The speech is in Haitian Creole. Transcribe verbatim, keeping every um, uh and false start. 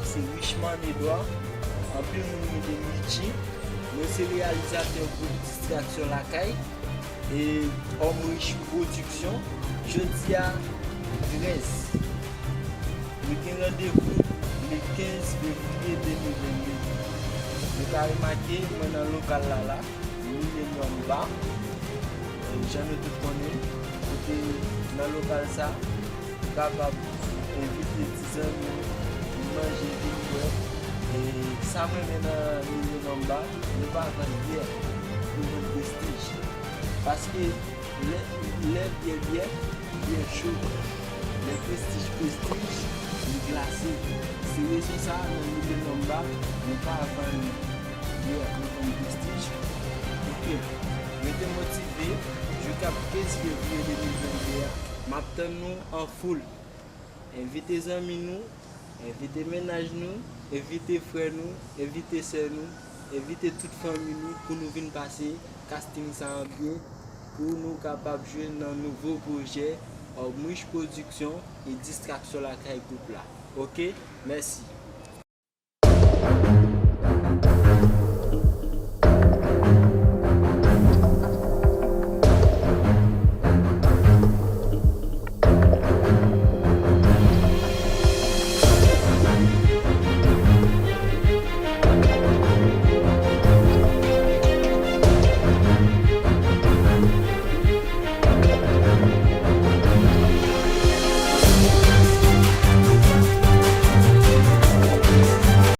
Se Richman Edouard, anpil moun rele m Richie. Mwen se reyalizatè gwoup Distraksyon Lakay e Homme Riche Production. Jodi a trèz, nou gen randevou le kenz fevriye de mil vennde. Nou ka remake mwen nan lokal la la, Millennium Bar, jan nou tout konnen, kote nan lokal sa, ou kapab envite ti zanmi w, vin manje, vin bwè. E sa m renmen nan Millennium Bar, nou pa vann byè, nou vann prestij. Paske lè, lè byè byè, byè cho, lè prestij prestij, li glase. Se rezon sa a, nan Millennium Bar, nou pa vann byè, nou vann prestij. Ok, rete motive, jouka kenz fevriye de mil vennde a, m ap tann nou an foul. Envite zanmi nou, envite mennaj nou, envite frè nou, envite sè nou, envite tout fanmi nou pou nou vin pase casting sa an byen, pou nou kapab jwe nan nouvo pwojè Homme Riche Production e Distraksyon Lakay gwoup la. Ok? Mèsi.